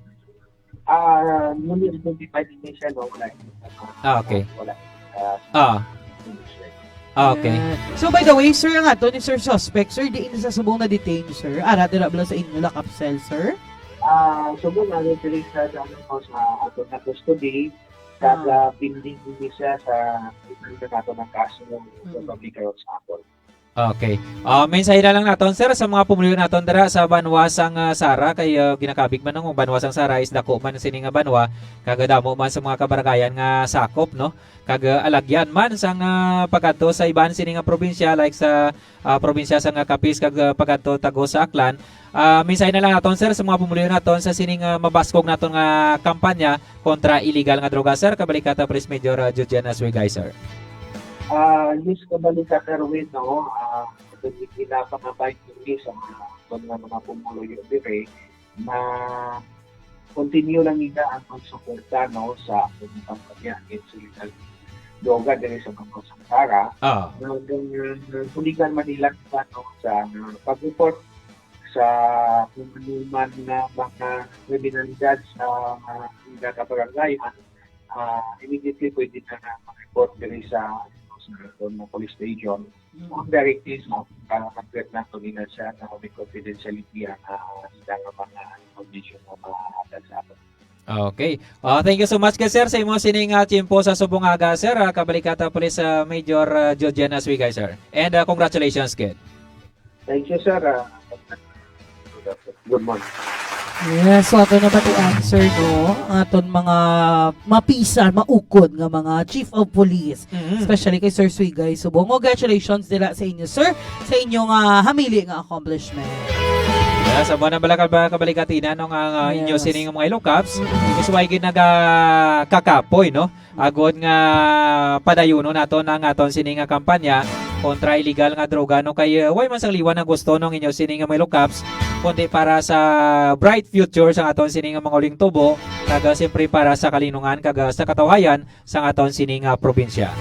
Ah, newly identified ni siya, no? Wala. Ah, okay. Wala. Ah, Ah. Ah, okay. Yeah. So, by the way, sir, ang ato ni sir suspect, sir, diin sa subong na-detain, sir? Ara, dira bala sa inyo lock-up cell, sir? Ah, subong na diri sa, sa, ano po, sa ato na custody, kag, Ah. ah, pending din siya sa, sa nato ng kaso sa Mm. public health sa Apple. Okay. Ah, mensahe na lang naton, sir, sa mga pumuluyo naton dira sa banwa sang, ah, Sara, kay, ah, ginakabig man ang banwa sang Sara is dako man sini nga banwa, kag damo man sa mga kabaranggayan nga sakop, no? Kag, ah, alagyan man sang, ah, pagkadto sa iban sini nga probinsya, like sa, ah, probinsya sang, ah, Capiz kag, ah, pagkadto Tagos sa Aklan. Ah, mensahe na lang naton, sir, sa mga pumuluyo naton sa sining, ah, mabaskog naton nga kampanya kontra illegal nga droga, sir. Kabalikat, ah, Police Major, ah, Judian Aswigay, sir. Ah, yes, kabalikat, Erwin, no? Ah, ito yung pinapangabay ko sa mga, mga, mga pumuluyo dire na continue lang nila ang pagsuporta, no, sa ating kampanya against illegal droga diri sa Bangko Sara. Ah. Nag-, uh, buligan man nila sa, ano, sa pag-report sa kung ano man nga mga kriminalidad sa, uh, mga kabarangay, ah, immediately pwede na nga mag-report diri sa, sa, sa police station. Mm. Ang directive sa, uh, pag-report na ito nila siya na may confidentiality ang, ah, sila nga mga information na mahatag sa ato. Okay. Ah, thank you so much, ka, sir, sa imo sining, ah, tiyempo sa subong aga, sir. Ah, Kabalikata Police, ah, Major, ah, Jojen Aswigay, sir. And, ah, congratulations, kid. Thank you, sir. Ah, good morning. Yes, so ato na ba ti answer, no? Ang aton mga mapisan, maukod nga mga chief of police, Mhm. especially kay Sir Swigay Subong. Congratulations dira sa inyo, sir, sa inyong, ah, hamili nga accomplishment. Yes, amo na bala ka ba, Kabalikata, no, nga, nga inyo Yes. sining mga Ilocos, Mm-mm. is why gid nagakakapoy, no? Agod nga padayunon nato na nga aton sini nga kampanya kontra illegal nga droga, no, kay, uh, way man sang liwan ang gusto, no, ninyo sini nga mga Ilocos, kundi para sa bright future sa aton sini nga mga uling tubo, kag, uh, siyempre para sa kalinungan kag, uh, sa katawhayan sa aton sini nga probinsya.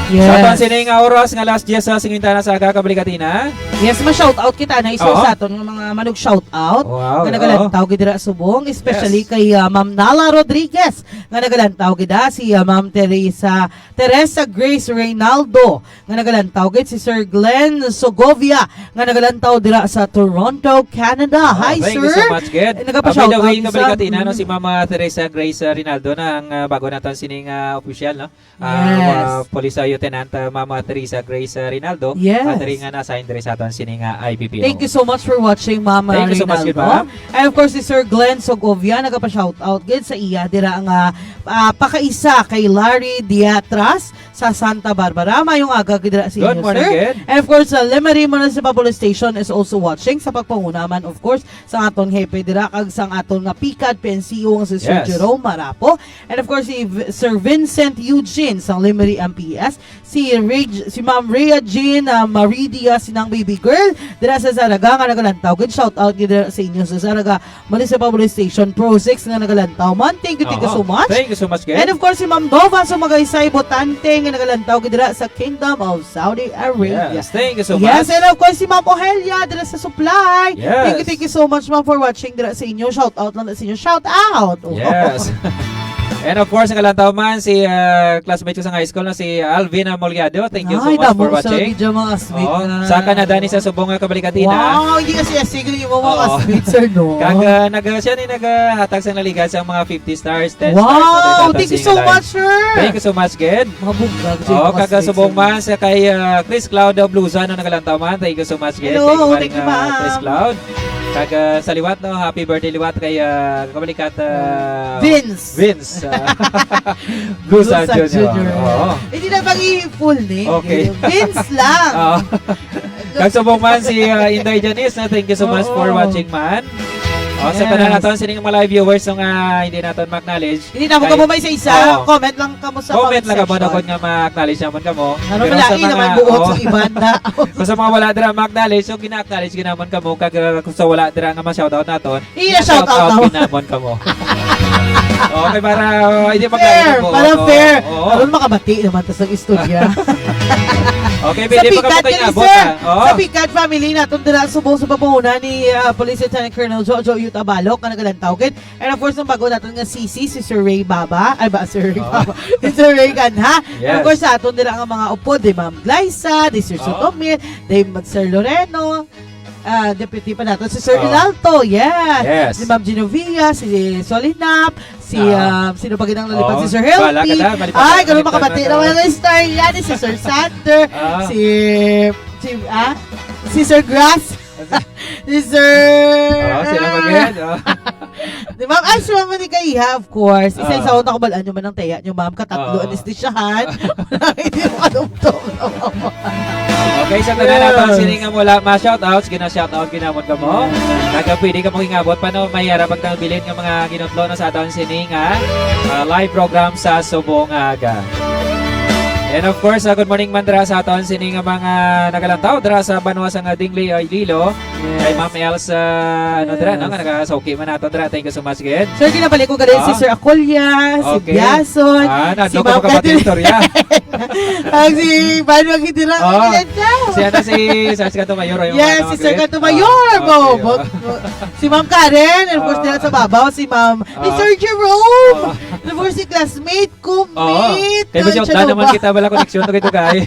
Yes. Sa aton sini nga oras nga alas diyes sa singintana sa aga, Kabalikata. Yes, ma-shout out kita na iso Oo. sa aton nga mga manug shout out Wow, nga oo. nagalantaw gid dira subong, especially Yes. kay, uh, Ma'am Nala Rodriguez nga nagalantaw gid, ah, si, ah, Ma'am Teresa, Teresa Grace Reynaldo nga nagalantaw gid, si Sir Glenn Sogovia nga nagalantaw dira sa Toronto, Canada. Oh, Hi, thank you sir. so much, Ged. Eh, nagapa-shout Ah, by the out way, isa. Kabalikata, no, Mm. si Mama Teresa Grace, ah, Rinaldo na ang, ah, bago naton sining, ah, opisyal, no? Ah, Yes. ah, Police Lieutenant, ah, Mama Teresa Grace, ah, Rinaldo. Yes. Ah, diri nga na-assign diri sa aton sining, ah, I P P O. Thank you so much for watching, Mama Thank you so much, Rinaldo. Ma'am. And of course, si Sir Glenn Sogovia, nagapa-shout out gid sa iya dira nga, ah, pakaisa kay Larry Diatras sa Santa Barbara. Mayong aga gid dira sa Good inyo, morning, sir. Gid. And of course, uh, Lemery Municipal Police Station is also watching sa pagpanguna man, of course, sa aton hepe dira kag sa aton nga pikad P N C O nga si Sir Yes. Jerome Marapo. And of course, si V-, Sir Vincent Eugene sang Lemery M P S, si Reg-, si Ma'am Rhea Jean, uh, Maridia, sinang baby girl dira sa Zarraga nga nagalantaw gid. Shout out gid dira sa inyo sa Zarraga Municipal Police Station, Pro six nga nagalantaw man. Thank you, thank you Aha. so much. Thank you so much, Ged. And of course, si Ma'am Nova Sumagaysay Botante nga nagalantaw gid dira sa Kingdom of Saudi Arabia. Yes, thank you so Yes, much. and of course, si Ma'am Ohelia dira sa Supply. Yes. Thank you, thank you so much, ma'am, for watching dira sa inyo. Shout out lang na sa inyo. Shout out! Yes. And of course, nagalantaw man si, uh, classmate ko sa high school na si Alvin Amoliado. Thank you so Ay, much for damo sa watching. video, mga sweet Oo. na. Sa Canada ni sa subong nga Kabalikata. Wow, hindi kasi asig yung mga Oo. sweet, sir, no? Kag, uh, nag-, siya ni naghatag sa naligan sa mga fifty stars, ten stars, Wow, sa thank you Tatas so Ingalay. much, sir. Thank you so much, Ged. Mga bungga, kasi Oo, mga kag, uh, sweet, subong sir. man sa kay, uh, Chris Cloud Blusa, no, nagalantaw man. Thank you so much, Ged. Hello, Thank you, thank you, Maring, uh, ma'am. Chris Cloud. Kag, uh, sa liwat, no, happy birthday liwat kay, uh, Kabalikata, uh, Vince. Vince, uh, Blusa Blusa Junior. Junior. Oo. Hindi na bang i-full name? Okay. Vince lang. Oo. Kag subong man si, uh, Inday Janice, na thank you so much Oo. for watching man. Oh, sa Yes. tanan naton sining mga live viewers nga hindi naton ma-acknowledge. Hindi na mo Kay kamo may isa-isa. Oo. Comment lang kamo sa Comment comment lang kamo section. dapat nga ma-acknowledge naman kamo. Ano Pero pala, sa ina mga, man buot oo. sa iban na. Kung sa mga wala dira ma-acknowledge, so gina-acknowledge ginamon kamo. Kag, uh, kung sa wala dira nga ma-shoutout naton, Iya, shout out gina-shoutout na. ginamon kamo. Okay, para, uh, hindi Fair, magkakabuo. para Oo, fair. oo. Aron makabati naman ta sa istorya. Okay, Sa pwede pa ka Pikat, po kayo kani, abot, sir. ah. Oo. Sa Pikat family naton dira subong sa pamanguna ni, ah, Police Lieutenant Colonel Jojo Yuta Balok nga nagalantaw gid. And of course, ang bago naton nga C C, si Sir Ray Baba. Ay ba, Sir Ray Oo. Baba? Si Sir Ray Ganha. And of Yes. course, sa aton dira nga mga upod, di Ma'am Glyza, di Sir Oo. Sotomir, di Sir Loreno, ah, deputy pa nato, si Sir Oo. Ilalto, yes. Yes. Si Ma'am Genovia, si Solinap, si, Oo. ah, sino pa gid ang nalipad? Oo. Si Sir Bahala ka Healthy. na, malipad Ay, ka, ganun malipad makabati ka na. naman ang istorya ni si Sir Sander, Ah. si, si, ah, si Sir Grass, si Sir, Oo, sila ah. mag-, yan, oh. Di, ma'am, ay, si Ma'am Monica Iha, of course. Isa-isa Oo. ko, nakubalaan nyo man ang taya nyo, ma'am. Katatlo, Oo. anesthesyahan. Hindi mo kadumdum. Okay, sa tanan Yes. naton sini nga wala ma-shoutouts, gina-shoutout ginamon kamo. Yes. Kag pwede kamo ingabot pa, no, may ara pagtangbilin nga mga ginutlo na sa aton sini nga, ah, live program sa subong nga aga. And of course, uh, good morning man dira sa aton sini nga mga nagalantaw dira sa banwa sa nga Dingley, uh, Iloilo. Kay Ma'am Els, uh, ano dira, no, nga nagasuki man nato dira. Thank you so much again. Sir, ginabalik ko gali si Sir Acolya, si Biason, si Ma'am Catherine. Ang si Banwa Gitira. Oh. Si ano, si Sir Scanto Mayor, yung yes, ano, si Sir Scanto Mayor. Oh, okay, oh. Si Ma'am Karen, and of course, dira sa babaw, si Ma'am, si Sir Jerome. And of course, si classmate ko, mate. Kaya ba siya, naman kita bala koneksyon to kay Tugay.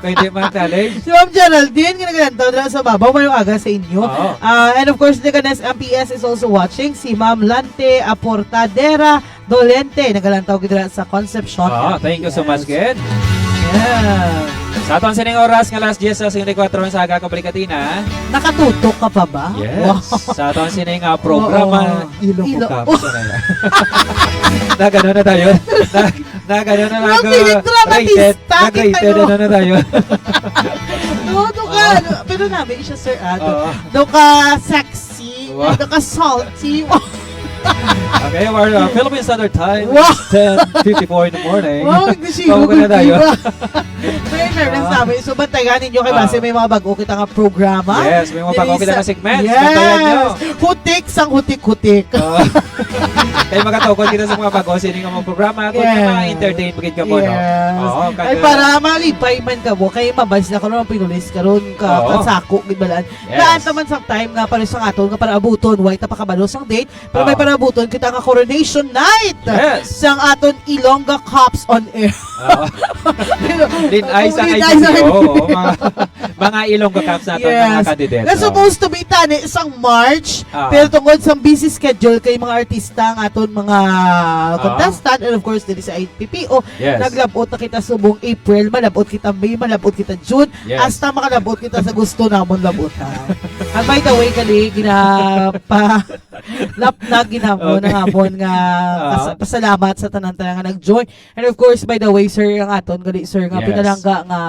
Kaya hindi man college. Si Ma'am Geraldine, nga naglantaw dira sa babaw, mayong aga sa inyo. Ah, and of course, the Ganes M P S is also watching. Si Ma'am Lante Aportadera Dolente, nagalantaw gid dira sa Concepcion. Ah, thank you so much, good. Yeah. Sa aton sining oras nga alas diyes sa singkwenta y kuwatro sa aga, Kabrikatina. Nakatutok ka pa ba? Yes. Wow. Sa aton sining, ah, programa, oo. Ilonggo Ilo- Cups. Nagano na tayo? Na, nagano na, nag, uh, rated? Nag-rated na, na tayo? No, no ka, ano, pero namin siya, sir, ah, do, do ka sexy, do ka salty. Okay, our, uh, Philippine Standard Time is ten fifty-four in the morning. Wow, hindi siya. Pero, sir, lang sabi, so bantayan ninyo kay base may mga bago kita nga programa. Yes, may mga bago kita nga segments. Yes. Bantayan nyo. Hutik sang hutik-hutik. Kay makatukod kita sa mga bago, sini nga mga programa, kung mga entertain, magid ka po, no? Yes. Oo, ay, para malipay man ka mo, kay mabas na karon ang pinulis karon ka, kasako, gid balaan. Yes. Daan naman sa time nga para sa aton, nga para abuton, way ta pakabalo sang date, pero may parabuton kita nga coronation night sang aton Ilongga Cops on Air. Oo. Linay sa kay oo, mga, mga Ilongga Cops nato, mga candidates. Na supposed to be tani sang March, pero tungod sa busy schedule kay mga artista ang aton mga contestant, and of course, diri sa I P P O, naglabot na kita subong April, malabot kita May, malabot kita June, hasta makalabot kita sa gusto namon labutan. And by the way, kali, ginapa- Lapnag ginamon ang amon nga pasalamat sa tanan-tanan nga nag-join. And of course, by the way, sir, ang aton gali, sir, nga pinalangga nga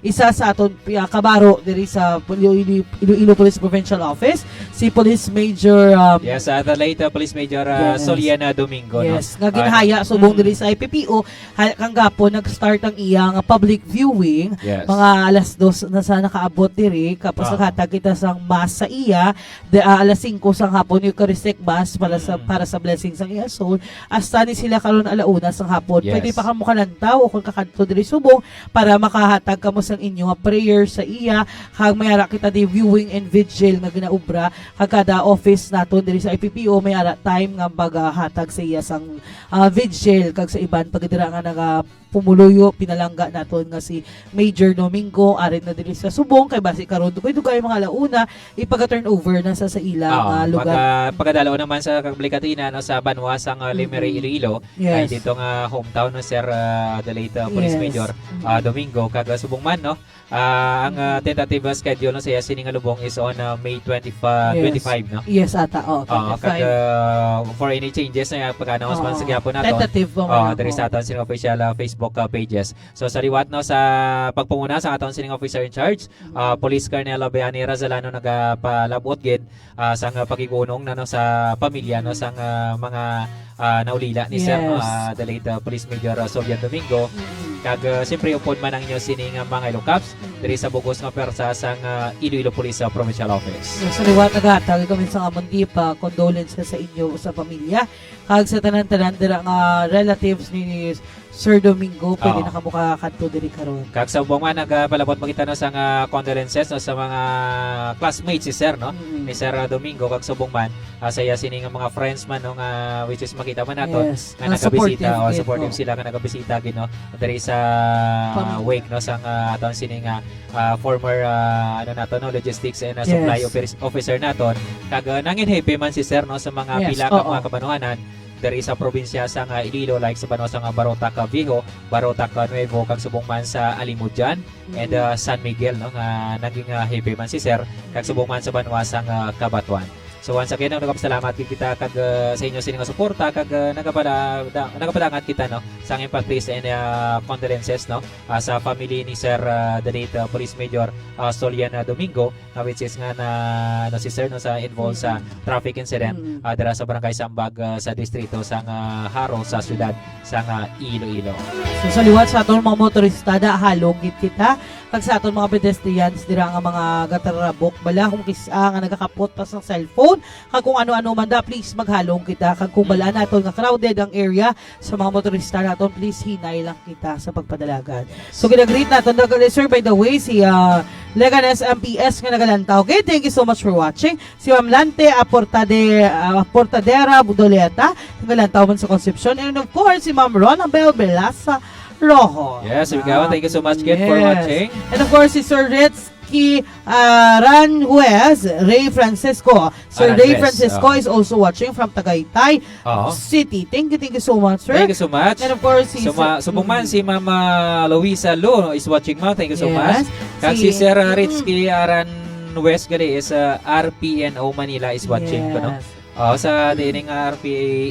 isa sa aton, ah, kabaro diri sa Iloilo, Iloilo Police Provincial Office, si Police Major, um, yes, uh, the late, uh, Police Major, uh, Soliana Domingo, no? Yes, nga ginhaya subong diri sa I P P O, kang gapon nag-start ang iya nga public viewing, mga alas dos na sa nakaabot diri, kapos naghatag kita sang mass sa iya, de, ah, alas singko sang hapon, Eucharistic Mass para sa, para sa blessing sang iya soul. Hasta ni sila karon ala una sang hapon. Pwede pa kamo kalantaw o kung kakadto diri subong para makahatag kamo sang inyo nga prayer sa iya. Kag may ara kita di viewing and vigil nga ginaubra. Kag kada office naton diri sa I P P O may ara time nga magahatag sa iya sang, ah, vigil kag sa iban pa gid dira nga naga pumuluyo, pinalangga naton nga si Major Domingo, ari na diri sa subong, kay basi karon dugay-dugay mga ala una, ipaga-turnover na sa, sa ila nga lugar. Maga-, pagadalo naman sa Kablikatina, no, sa banwa sang, ah, Lemery, Iloilo. Yes. Kay dito nga hometown, no, Sir, ah, the late, ah, Police Major, ah, Domingo, kag, ah, subong man, no, ah, ang, ah, tentative, ah, schedule, no, sa iya sini nga lubong is on, ah, May twenty-five, twenty-five, no? Yes, ata. Oh, twenty-five. Kag, ah, for any changes na pag-announce man sa gyapon nato. Tentative po, diri sa aton sini official, ah, Facebook, ah, pages. So, sa liwat, no, sa pagpanguna sa aton sining officer in charge, ah, Police Colonel Bayani Razalano nagapalabot gid, ah, sang, ah, pakigunong na, no, sa pamilya, no, sang, ah, mga, ah, naulila ni Sir, no, ah, the late, ah, Police Major, ah, Sovian Domingo. Kag, ah, siyempre, upod man ang inyo sini nga mga Ilocaps diri sa bugos nga pwersa sang, ah, Iloilo Police, ah, Provincial Office. Sa liwat, naghatag kami sa amon di pa condolences sa inyo, sa pamilya, kag sa tanan-tanan dira nga relatives ni Sir Domingo, pwede na kamo kakadto diri karon. Kag sa ubang man, nagapalabot man kita, no, sang condolences, no, sa mga classmates si Sir, no? Ni Sir, ah, Domingo, kag sa ubang man, ah, sa iya sini nga mga friends man, no, nga which is makita man nato, yes, nga nagabisita, supportive, o supportive sila nga nagabisita gid, no, diri sa wake, no, sang, ah, aton sini nga, ah, former, ah, ano nato, no, logistics and, ah, supply officer naton. Kag, ah, nangin happy man si Sir, no, sa mga pila ka mga kabanuhanan diri sa probinsya sang, ah, Iloilo, like sa banwa sang, ah, Barotac, ah, Viejo, Barotac, ah, Nuevo, kag subong man sa Alimodian and, ah, San Miguel, no, nga naging, ah, happy man si Sir, kag subong man sa banwa sang, ah, Cabatuan. So once again, nagapasalamat gid kita kag, ah, sa inyo sini nga suporta kag, ah, nagapala-, da-, nagapadangat kita, no, sang empathies and, ah, condolences, no, ah, sa family ni Sir, ah, the late, ah, Police Major, ah, Solian, ah, Domingo, nga which is nga na, ano, si Sir, no, sa involved sa Mm. traffic incident, Mm. ah, dira sa Barangay Sambag, ah, sa distrito sang, ah, Jaro sa siyudad sang, ah, Iloilo. So, sa liwat sa aton mga motorista, da, halong gid kita. Kag sa aton mga pedestrians dira nga mga gatarabok, bala kung kis-, ah, nga nagakapot pa sang cellphone, kag kung ano-ano man da, please maghalong kita. Kag kung bala Mm. naton nga crowded ang area, sa mga motorista naton, please hinay lang kita sa pagpadalagan. So, ginagreet naton, nag-, sir, by the way, si, ah, Leganes M P S nga nagalantaw. Okay, thank you so much for watching. Si Ma'am Lante Aportade-, ah, Portadera Budoleta, nagalantaw man sa Concepcion. And of course, si Ma'am Ronabel Belasa Rojo. Yes, Ikaw, Ah, thank you so much again for yes. watching. And of course, si Sir Ritz Ki, ah, Ranjuez, Ray Francisco. Sir Ray Ranjuez, Francisco oh. is also watching from Tagaytay Oo. City. Thank you, thank you so much, sir. Thank you so much. And of course, si Suma-, Sir, subong man mm. si Mama Luisa Lo is watching, ma'am. Thank you so Yes. much. Kag si Si Sir, uh, Mm. Ritz Ki Aran West gali is, uh, R P N O Manila is watching ko, no? Yes. Oh, sa Mm. dining, uh, R P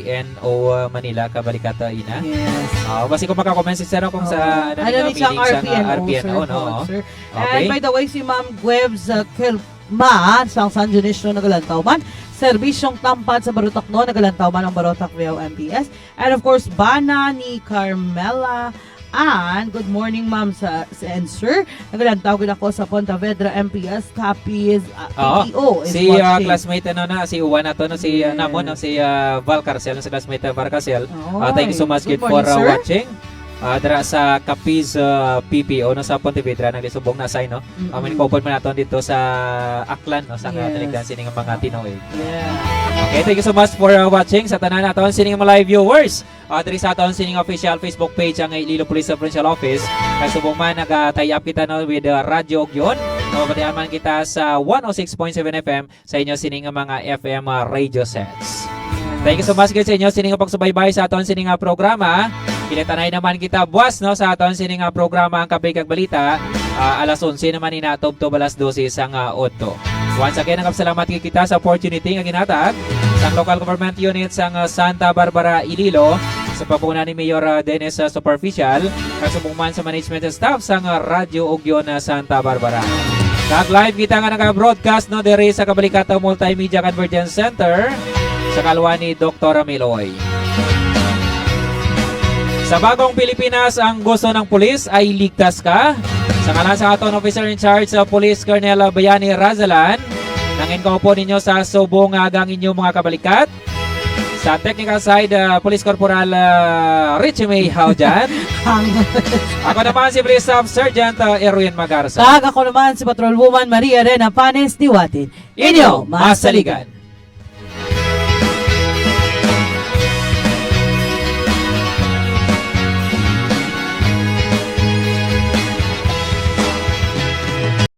N O, uh, Manila, kabalikata ina. Yes. Oh, basi kung makakomment si Sir, no, kung sa, Oo. ano, Ano ni ni siyang feeling sa, uh, R P N O, R P N O, sir? no? Oo, sir. Okay. And by the way, si Ma'am Gwebs, uh, Kilma sang San Dionisio nagalantaw man. Serbisyong Tampad sa Barotac, no, nagalantaw man ang Barotac Veo M P S. And of course, bana ni Carmela Ann. Good morning, ma'am, sa, sa, and sir. Nagalantaw gid ako sa Pontevedra M P S, Capiz, uh, Oo. P P O is Si, uh, watching. classmate, ano na, si Juan ato, no, si, uh, Yes. namo, no, si, uh, Val Carcel, sa classmate, uh, Val Carcel. Uh, thank you so Oy, much, good kid, for, morning, uh, sir. watching. Uh, dira sa Capiz, uh, P P O, no, sa Pontevedra, naglisubong na sign, no? Mm-mm. Kami nagpaupod man naton dito sa Aklan, no, sa nga Yes. taligdan sining mga Tinoy. Yeah. Okay, thank you so much for, uh, watching sa tanan naton sining mga live viewers. Uh, diri sa aton sining official Facebook page ang Iloilo Police Provincial Office. Kag subong man, naga-tie up kita, no, with, uh, Radyo Ugyon. Mabatian man kita sa one oh six point seven F M sa inyo sining mga F M, uh, radio sets. Thank you so much gid sa inyo sining pagsubaybay sa aton sining, uh, programa. Kinatanay naman kita buwas, no, sa aton sining, uh, programa ang Kape kag Balita. Uh, alas onse naman ina tubtob alas dose sang, uh, udto. Once again, nagapasalamat gid kita sa opportunity nga ginhatag sang local government unit sang, uh, Santa Barbara, Iloilo, sa pamuna ni Mayor, uh, Dennis, uh, Superficial, kag subong man sa management staff sang, uh, Radyo Ugyon, uh, Santa Barbara. Kag live kita nga naga-broadcast, no, diri sa Kabalikatan Multimedia Convergence Center sa kalwa ni Doktor Miloy. Sa bagong Pilipinas, ang gusto ng pulis ay ligtas ka. Sa ngalan sa aton officer in charge sa Police, Colonel Bayani Razalan, nangin kaupo ninyo sa subong nga aga ang inyong mga kabalikat. Sa technical side, uh, Police Corporal, uh, Richie May Haljan. Ang Ako naman si Police Staff Sergeant, uh, Erwin Magarza. Kag ako naman si Patrol Woman Maria Rena Panes Diwatin. Inyo masaligan.